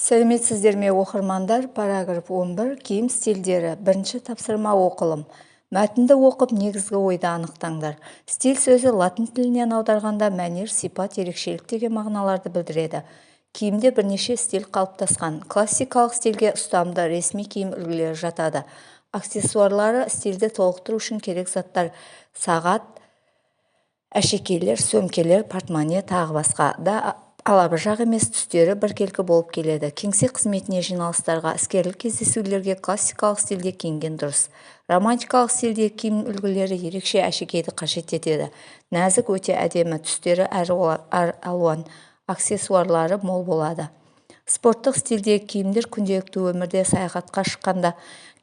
Сәлеметсіздер ме, оқырмандар! Параграф 11. Киім стильдері. Бірінші тапсырма. Оқылым. Мәтінді оқып, негізгі ойды анықтаңдар. Стиль сөзі латын тілінен аударғанда мәнер, сипат, ерекшелік деген мағыналарды білдіреді. Киімде бірнеше стиль қалыптасқан. Классикалық стильге ұстамды, ресми киім үлгілері жатады. Аксессуарлары – стильді толықтыру үшін керек заттар: сағат, әшекейлер, сөмкелер, портмоне, тағы басқа да. Алабұржақ емес, түстері біркелкі болып келеді. Кеңсе қызметіне, жиналыстарға, іскерлік кездесулерге классикалық стильде киінген дұрыс. Романтикалық стильдегі киім үлгілері ерекше әшекейді қажет етеді. Нәзік, өте әдемі, түстері әр алуан, аксессуарлары мол болады. Спорттық стильдегі киімдер – күнделікті өмірде, саяхатқа шыққанда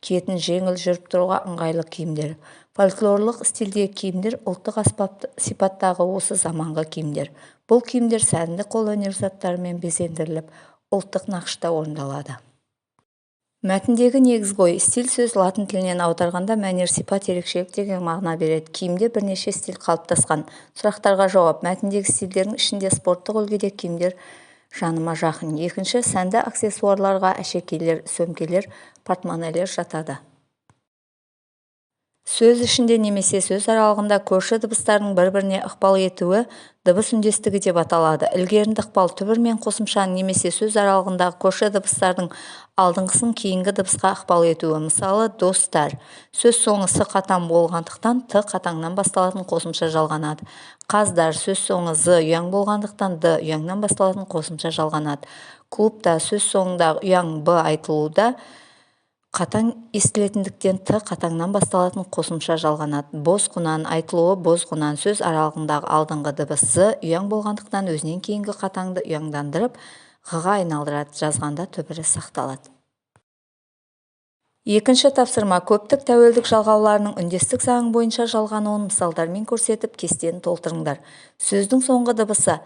киетін жеңіл, жүріп-тұруға ыңғайлы киімдер. Фольклорлық стильдегі киімдер – ұлттық сипаттағы осы заманғы киімдер. Бұл киімдер сәнді қолөнер заттарымен безендіріліп, ұлттық нақышта орындалады. Мәтіндегі негізгі ой: стиль сөзі латын тілінен аударғанда мәнер, сипат, ерекшелік деген мағына береді. Киімде бірнеше стиль қалыптасқан. Сұрақтарға жауап. Мәтіндегі стильдердің ішінде спорттық үлгідегі киімдер жаныма жақын. Екінші, сәнді аксессуарларға әшекейлер, сөмкелер, портмонелер жатады. Сөз ішінде немесе сөз аралығында көрші дыбыстардың бір-біріне ықпал етуі дыбыс үндестігі деп аталады. Ілгерінді ықпал – түбір мен қосымшаның немесе сөз аралығындағы көрші дыбыстардың алдыңғысының кейінгі дыбысқа ықпал етуі. Мысалы, достар. Сөз соңы с қатаң болғандықтан, т қатаңнан басталатын қосымша жалғанады. Қаздар. Сөз соңы з ұяң болғандықтан, д ұяңнан басталатын қосымша жалғанады. Клубта. Сөз соңындағы ұяң б айтылуда қатаң естілетіндіктен, т қатаңнан басталатын қосымша жалғанады. Бос құнан. Айтылуы боз құнан. Сөз аралығындағы алдыңғы дыбыс з ұяң болғандықтан, өзінен кейінгі қатаңды ұяңдандырып, ғ-ға айналдырады. Жазғанда түбірі сақталады. Екінші тапсырма. Көптік тәуелдік жалғауларының үндестік заңы бойынша жалғануын мысалдармен көрсетіп, кестені толтырыңдар. Сөздің соңғы дыбысы.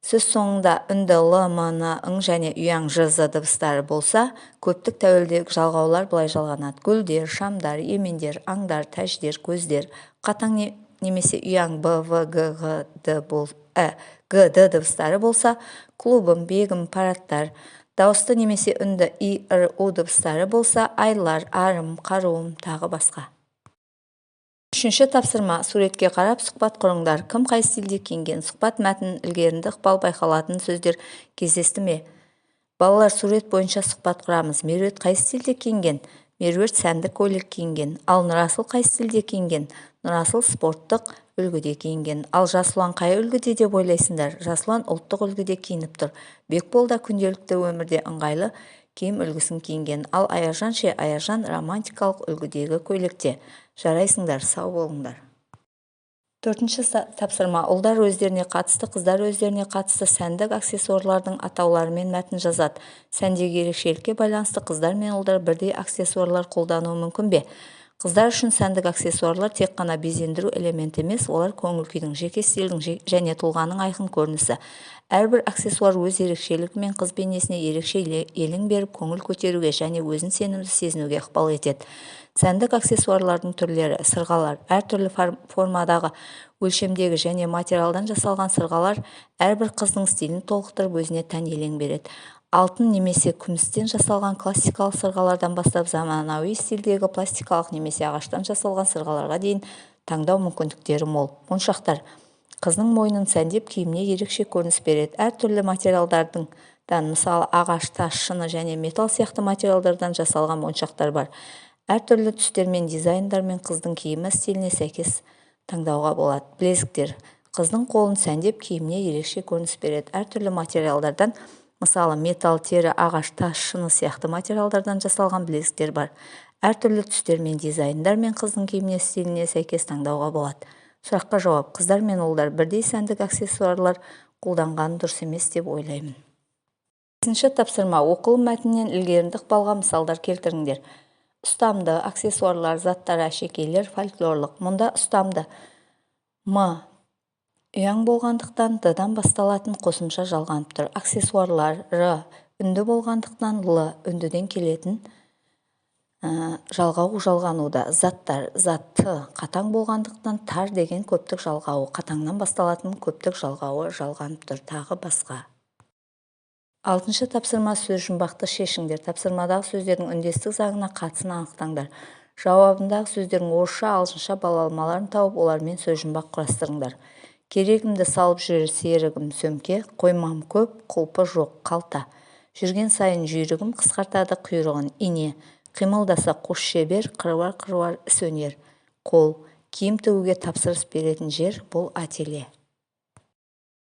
Сөз соңында үнді л, м, н, ң және ұяң ж, з дыбыстары болса, көптік тәуелдік жалғаулар былай жалғанады: гүлдер, шамдар, емендер, аңдар, тәждер, көздер. Қатаң немесе ұяң б, в, г, ғ, д, бол, ә, г, д дыбыстары болса: клубым, бегім, парадтар. Дауысты немесе үнді и, р, у дыбыстары болса: айлар, арым, қаруым, тағы басқа. Үшінші тапсырма. Суретке қарап, сұхбат құрыңдар. Кім қай стильде киінген? Сұхбат мәтінін ілгерінді ықпал байқалатын сөздер кездесті ме? Балалар, сурет бойынша сұхбат құрамыз. Меруерт қай стильде киінген? Меруерт сәнді көйлек киінген. Ал Нұрасыл қай стильде киінген? Нұрасыл спорттық үлгіде киінген. Ал Жасұлан қай үлгіде деп ойлайсыңдар? Жасұлан ұлттық үлгіде киініп тұр. Бекбол да күнделікті өмірде ыңғайлы киім үлгісін киінген. Ал Аяжан ше? Аяжан романтикалық үлгідегі көйлекте. Жарайсыңдар, сау болыңдар! Төртінші тапсырма. Ұлдар өздеріне қатысты, қыздар өздеріне қатысты сәндік аксессуарлардың атауларымен мәтін жазады. Сәндегі ерекшелікке байланысты қыздар мен ұлдар бірдей аксессуарлар қолдануы мүмкін бе? Қыздар үшін сәндік аксессуарлар тек қана безендіру элементі емес, олар көңіл күйдің, жеке стильдің және тұлғаның айқын көрінісі. Әрбір аксессуар өз ерекшелігімен қыз бейнесіне ерекше елең беріп, көңіл көтеруге және өзін сенімді сезінуге ықпал етеді. Сәндік аксессуарлардың түрлері. Сырғалар. Әртүрлі формадағы, өлшемдегі және материалдан жасалған сырғалар әрбір қыздың стилін толықтырып, өзіне тән елең береді. Алтын немесе күмістен жасалған классикалық сырғалардан бастап заманауи стильдегі пластикалық немесе ағаштан жасалған сырғаларға дейін таңдау мүмкіндіктері мол. Моншақтар қыздың мойнын сәндеп, киіміне ерекше көрініс береді. Әртүрлі материалдардан, мысалы, ағаш, тас, шыны және металл сияқты материалдардан жасалған моншақтар бар. Әртүрлі түстер мен дизайндармен қыздың киімі стиліне сәйкес таңдауға болады. Білезіктер қыздың қолын сәндеп, киіміне ерекше көрініс береді. Әртүрлі материалдардан, мысалы, металл, тері, ағаш, тас, шыны сияқты материалдардан жасалған білезіктер бар. Әртүрлі түстер мен дизайндармен қыздың киіміне стиліне сәйкес таңдауға болады. Сұраққа жауап. Қыздар мен ұлдар бірдей сәндік аксессуарлар қолданғаны дұрыс емес деп ойлаймын. Бесінші тапсырма. Оқылым мәтінінен ілгерінді ықпалға мысалдар келтіріңдер. Ұстамды аксессуарлар, заттар, әшекейлер, фольклорлық. Мұнда ұстамды м ұяң болғандықтан, д-дан басталатын қосымша жалғанып тұр. Аксессуарлар, р үнді болғандықтан, л үндіден келетін жалғау жалғануда. Заттар, зат, т қатаң болғандықтан, тар деген көптік жалғауы, қатаңнан басталатын көптік жалғауы жалғанып тұр, тағы басқа. Алтыншы тапсырма. Сөзжұмбақты шешіңдер. Тапсырмадағы сөздердің үндестік заңына қатысын анықтаңдар. Жауабындағы сөздердің орысша, ағылшынша баламаларын тауып, олармен сөзжұмбақ құрастырыңдар. Керегімді салып жүрер серігім сөмке, қоймам көп, құлпы жоқ, қалта. Жүрген сайын жүйрігім, қысқартады құйрығын, ине. Қимылдаса қос шебер, қыруар-қыруар іс өнер, қол. Киім тігуге тапсырыс беретін жер, бұл ателье.